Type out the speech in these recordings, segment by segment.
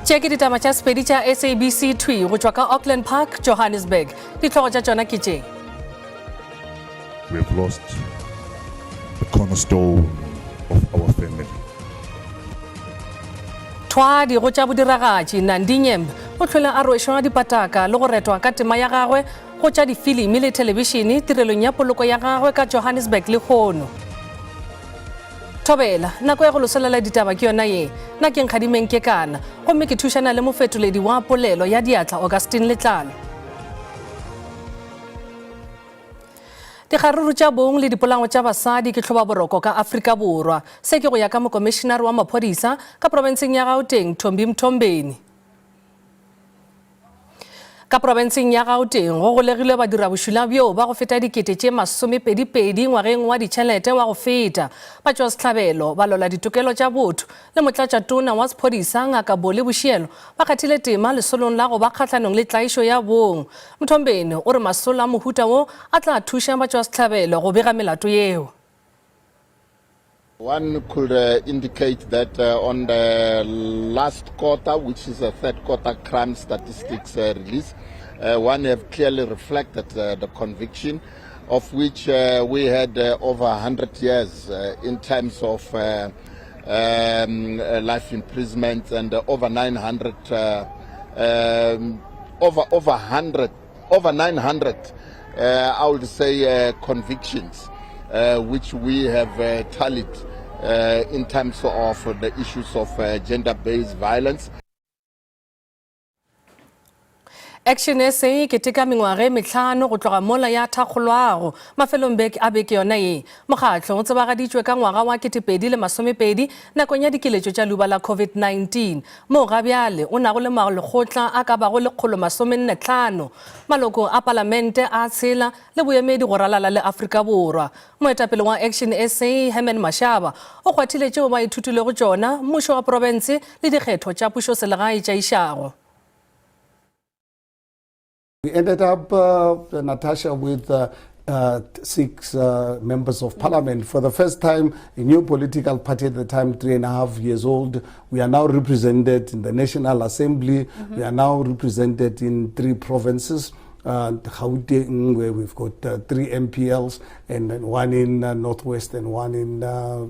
Tše ke ditaba tša Sepedi tša SABC thwi go tšwa ka Auckland Park, Johannesburg. Dihlogo tša tšona ke tše. We have lost the cornerstone of our family. Thwadi go tša bodiragatši Nandi Nyemb o hlwele a rwešwa dipataka le go retwa ka tema ya gagwe go tša difilimi le thelebišene tirelong ya poloko ya gagwe ka Johannesburg lehono. Thobela, nako ya go losolela ditaba ke yona ye. Nna ke Nkgadimeng Kekana, gomme ke thušana le mofetoledi wa polelo ya diatla Augustine Letlalo. Dikgaruru tša bong le dipolao tša basadi ke tlhobaboroko ka Afrika Borwa. Se ke go ya ka mokomišenare wa maphodisa ka profenseng ya Gauteng, Thombi Mthombeni. Ka profenseng ya Gauteng go golegilwe badirabošula bjo ba go feta dikete tše masomepedipedi ngwageng wa ditšhelete wa go feta. Batšwasehlabelo, balwela ditokelo tša botho le motlatšatona wa sephodisa Ngaka Boli Boshielo ba kgathile tema lesolong la go ba kgahlanong le tlaišo ya bong. Mthombeni o re masolo a mohuta wo a tla thuša batšwasehlabelo go bega melato yeo. One could uh, indicate that uh, on the last quarter, which is a third quarter crime statistics uh, release, uh, one have clearly reflected uh, the conviction, of which uh, we had uh, over 100 years uh, in terms of uh, um, uh, life imprisonment and uh, over 900, uh, um, over over 100 over 900, uh, I would say, uh, convictions, uh, which we have uh, tallied uh, in terms of the issues of uh, gender-based violence. Action SA e keteka mengwaga e mehlano go tloga mola ya thakgolwago mafelong beke a beke yona ye. Mokgatlo o tsebagaditšwe ka ngwaga wa 2020 nakong ya dikiletšo tša leuba la COVID-19, moo ga bjale o nago le malekgotla a ka bago 145, maloko a palamente a tshela le boemedi go ralala le Afrika Borwa. Moetapele wa Action SA, Herman Mashaba, o kgwathile tšeo ba ithutilego tšona, mmušo wa profense le dikgetho tša pušoselegae tša išago. We ended up, uh, Natasha, with uh, uh, six uh, members of parliament. For the first time, a new political party at the time, 3.5 years old, we are now represented in the National Assembly. Mm -hmm. We are now represented in three provinces. Uh, Gauteng, where we've got uh, three MPLs, and then one in uh, Northwest and one in uh,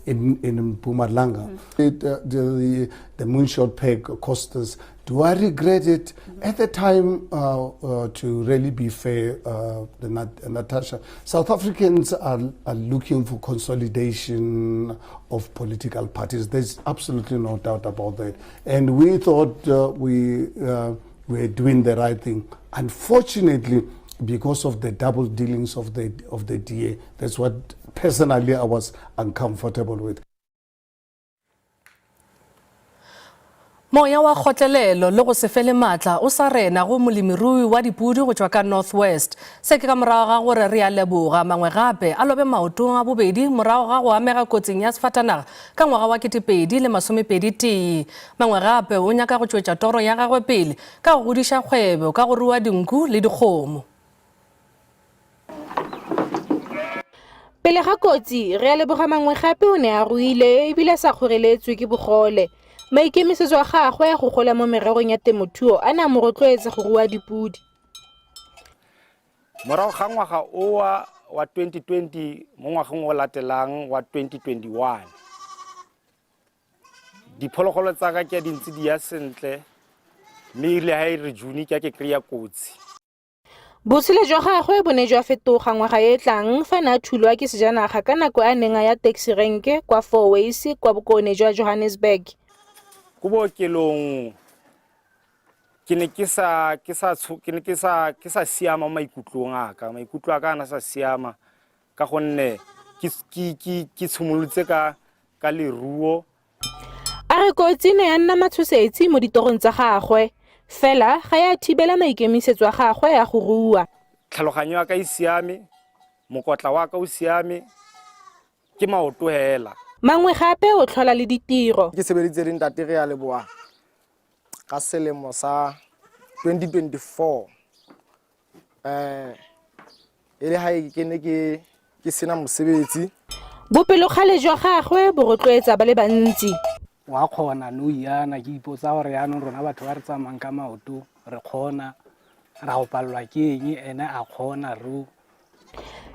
in, in Mpumalanga. Mm -hmm. It, uh, the, the, the moonshot peg cost us Do I regret it? At the time, uh, uh, to really be fair, uh, Nat Natasha, South Africans are, are looking for consolidation of political parties. There's absolutely no doubt about that. And we thought uh, we uh, were doing the right thing. Unfortunately, because of the double dealings of the, of the DA, that's what personally I was uncomfortable with. Moya wa kgotlelelo le go se fele maatla o sa rena go molemirui wa dipudi go tšwa ka North West. Se ke ka morago ga gore re a leboga mangwe gape a lobe maoto a bobedi morago ga go amega kotsing ya sefatanaga ka ngwaga wa 2021. Mangwe gape o nyaka go tšwetša toro ya gagwe pele ka go godiša kgwebo ka go rua dinku le dikgomo. Pele ga kotsi, Realeboga Mangwegape o ne a ruile ebile a sa kgoreletswe ke bogole. Maikemisetso a gagwe a go gola mo mererong ya temothuo a ne a mo rotloetsa go rua dipodi. Morago ga ngwaga owa wa 2020 mo ngwageng o latelang wa 2021 diphologolo tsa ka ke a dintse di ya sentle mme erile ga e re june ke a ke kry-a kotsi Botshelo jwa gagwe bo ne jwa fetoga ngwaga e e tlang fa ne a thulwa ke sejanaga ka nako a neng a ya taxi renke kwa Fourways kwa bokone jwa Johannesburg. Ko bookelong ke ne ke sa ke sa ke ne ke sa ke sa siama mo maikutlong a ka maikutlo a ka a na sa siama ka gonne ke ke ke ke tshimolotse ka ka leruo A re kotsi e ne ya nna matshosetsi mo ditorong tsa gagwe, fela ga ya thibela maikemisetso a gagwe a go rua. Tlhaloganyo ya ka e siame, mokotla wa ka o siame, ke maoto hela. Mangwe gape o tlhola le ditiro. Ke sebeditse le ntate re a leboha ka selemo sa 2024 eh e le ha ke ne ke ke sena mosebetsi. Bopelokgale jwa gagwe bo rotloetsa ba le bantsi. Wa kgona nou yana ke ipotsa gore yaanong rona batho ba re tsamayang ka maoto re kgona ra go palelwa ke eng ene a kgona ro.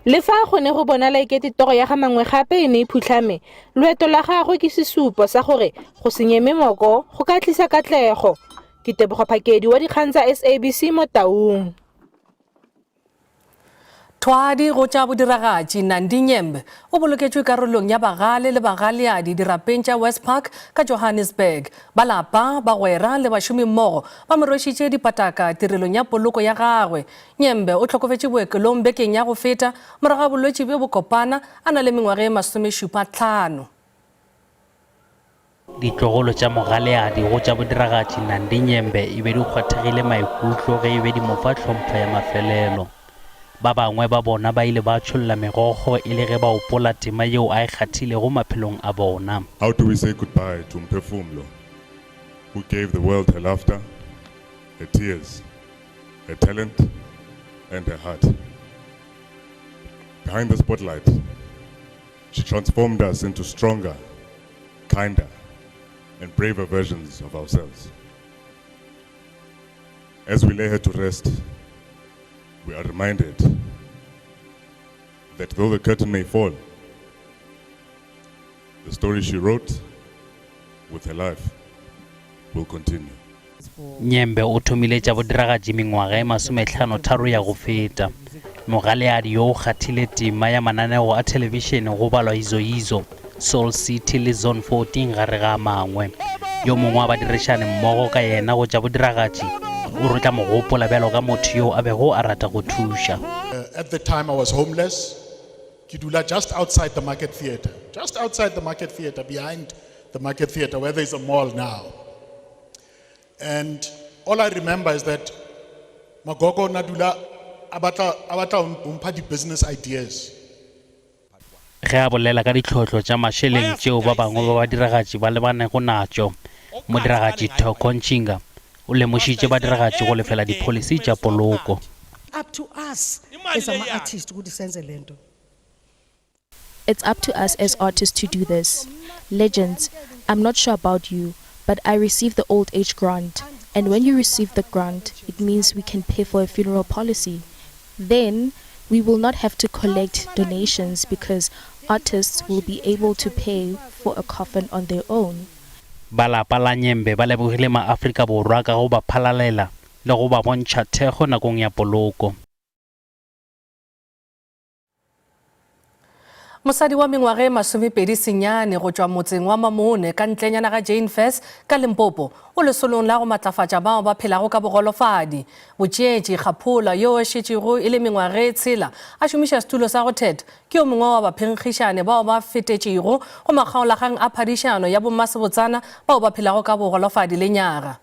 Le fa go ne go bonala ekete toro ya ga Mangwe gape e ne e phutlhame, loeto la gagwe ke sesupo sa gore go se nyeme moko go ka tlisa katlego. Ke Tebogo Phakedi wa dikgang tsa SABC mo Taung. Thwadi go tša bodiragatši Nandi Nyembe o boloketšwe karolong ya bagale le bagaleadi dirapeng tša West Park ka Johannesburg. Ba lapa, bagwera le bašomimmogo ba mo rwešitše dipataka tirelong ya poloko ya gagwe. Nyembe o hlokofetše bookelong bekeng ya go feta morago ga bolwetši bjo bokopana a na le mengwaga e masomešupa-hlano. Ditlogolo tša Mogaleadi go tša bodiragatši Nandi Nyembe e be di kgwathegile maikutlo ge e be di mo fa tlhompho ya mafelelo. Ba bangwe ba bona ba ile ba tšholla megokgo e le ge ba opola tema yeo a e kgathilego maphelong a bona. How do we say goodbye to Mphefumlo, who gave the world her laughter, her tears, her talent, and her heart? Behind the spotlight, she transformed us into stronger, kinder, and braver versions of ourselves. As we lay her to rest, we are reminded that though the curtain may fall, the story she wrote with her life will continue. Nyembe o thomile tša bodiragatši mengwaga e masomehlano-tharo ya go feta. Mogaleadi yo o kgathile tema ya mananeo a thelebišene go balwa Yizo Yizo, Soul City le Zone 14 gare ga a mangwe. Yo mongwe wa badirišani mmogo ka yena go tša bodiragatši o re o tla mo gopola bjalo ka motho yo a bego a rata go thuša. At the time I was homeless, ke dula just outside the Market Theatre, just outside the Market Theatre, behind the Market Theatre where there is a mall now. And all I remember is that Magogo na dula a batla a batla ho mpha di-business ideas. Ge a bolela ka ditlhohlo tša mašeleng tšeo ba bangwe ba badiragatši ba lebanego natšo, modiragatši Thoko Ntshinga o lemošitše badiragatši go lefela dipholisi tša poloko. Up to us as ama-artist ukuthi senze lento. It's up to us as artists to do this. Legends, I'm not sure about you, but I received the old age grant. And when you receive the grant, it means we can pay for a funeral policy. Then we will not have to collect donations because artists will be able to pay for a coffin on their own. Ba lapa la Nyembe ba lebogile maAfrika Borwa ka go ba phalalela le go ba bontšha thekgo nakong ya poloko. Mosadi wa mengwaga e masomepedi senyane go tšwa motseng wa Mamone ka ntlenyana ga Jane Furse ka Limpopo o lesolong la go matlafatša bao ba phelago ka bogolofadi. Botšeetši Kgaphola yo a šetšego e le mengwaga e tshela a šomiša setulo sa go thetha ke yo mongwe wa baphenkgišane bao ba fetetšego go makgaolakgang a phadišano ya bommasebotsana bao ba phelago ka bogolofadi lenyaga.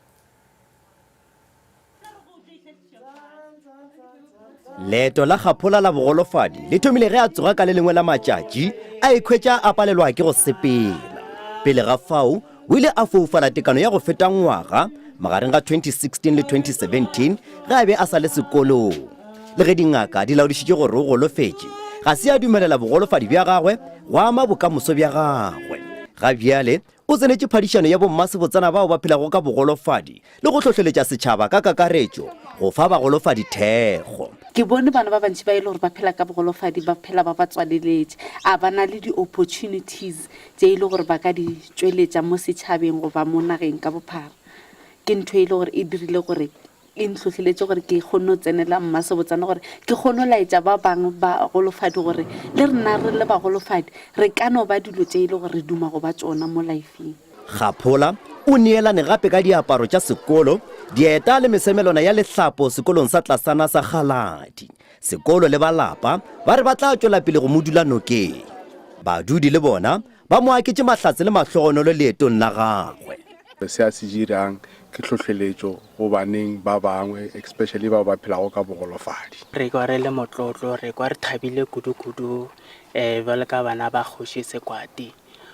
Leeto la Kgaphola la bogolofadi le thomile ge a tsoga ka le lengwe la matšatši a ikhwetša a palelwa ke go sepela. Pele ga fao, o ile a foufala tekano ya go feta ngwaga magareng ga 2016 le 2017 ge a be a sa le sekolong. Le ge dingaka di laodišitše gore o golofetše, ga se a dumelela bogolofadi bja gagwe go ama bokamoso bja gagwe. Ga bjale O tsenetše phadišano ya bommasebotsana bao ba phelago ka bogolofadi le go hlohleletša setšhaba ka kakaretšo go fa bagolofadi thekgo. Ke bone bana ba bantši ba e le gore ba phela ka bogolofadi ba phela ba ba tswaleletše, a ba na le di-opportunities tše e le gore ba ka di tšweletša mo setšhabeng goba mo nageng ka bophara. Ke ntho e le gore e dirile gore e ntlhohleletše gore ke kgone go tsenela mmasebotsana gore ke kgone go laetša ba bangwe bagolofadi gore le rena re le bagolofadi re ka no ba dilo tše e le gore re duma go ba tšona mo lifeng. Kgaphola o neelane gape ka diaparo tša sekolo, dieta le mesemelwana ya lehlapo sekolong sa tlasana sa Kgaladi. Sekolo le ba lapa ba re ba tla tšwela pele go mo dula nokeng. Badudi le bona Ba mo aketše mahlatse le mahlogonolo leetong la gagwe. Se a se dirang ke hlohleletšo go baneng ba bangwe, especially bao ba phelago ka bogolofadi. Re kwa re le motlotlo, re kwa re thabile kudu-kudu um bjalo ka bana ba Kgoši Sekwati.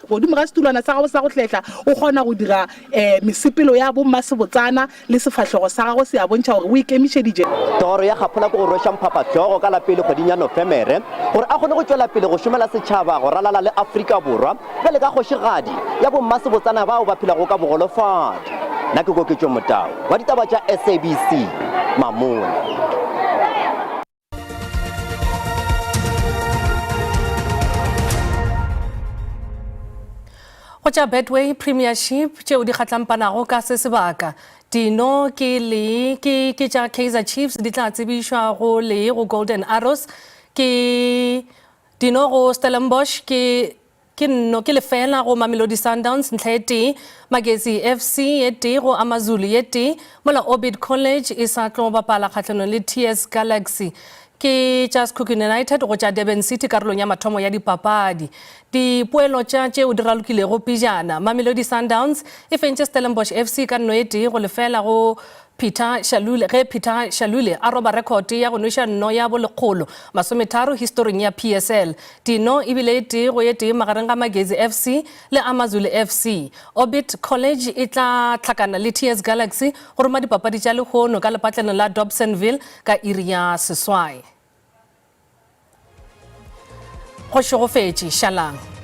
Godimo ga setulwana sa gagwe sa go hlehla o kgona go dira um mesepelo ya bommasebotsana le sefahlego sa gagwe se a bontšha gore o ikemišeditše. Toro ya Kgaphola ke go rweša mphaphahlogo ka la pele kgweding ya Nofemere. gore a kgone go tšwela pele go šomela setšhaba go ralala le Afrika Borwa bjale ka kgošigadi ya bommasebotsana bao ba phelago ka bogolofadi. Nna ke Koketšo Motau wa ditaba tša SABC, Mamone. Go tša Betway Premiership tšeo di kgatlampanago ka se sebaka, dino ke le ke ke tša Kaizer Chiefs di tla tsebišwa go le go Golden Arrows ke dino go Stellenbosch ke Ke nno ke lefela go Mamelodi Sundowns ntlha e tee, Magesi FC ye tee go AmaZulu ye tee, mola Orbit College e sa tlo bapala kgahlanong le TS Galaxy. Ke tša Sekhukhune United go tša Durban City karolong ya mathomo ya dipapadi. Dipoelo tša tšeo di ralokilego pejana, Mamelodi Sundowns e fentše Stellenbosch FC ka nno e tee go lefela go Peter Shalule ge Peter Shalule a roba rekhote ya go nweša nno ya bolekgolo masometharo historing ya PSL. Dino e bile e tee go e tee magareng ga Magezi FC le AmaZulu FC. Orbit College e tla hlakana le TS Galaxy go roma dipapadi tša lehono ka lepatlelong la Dobsonville ka iri ya seswai. Go šegofetše, šalang.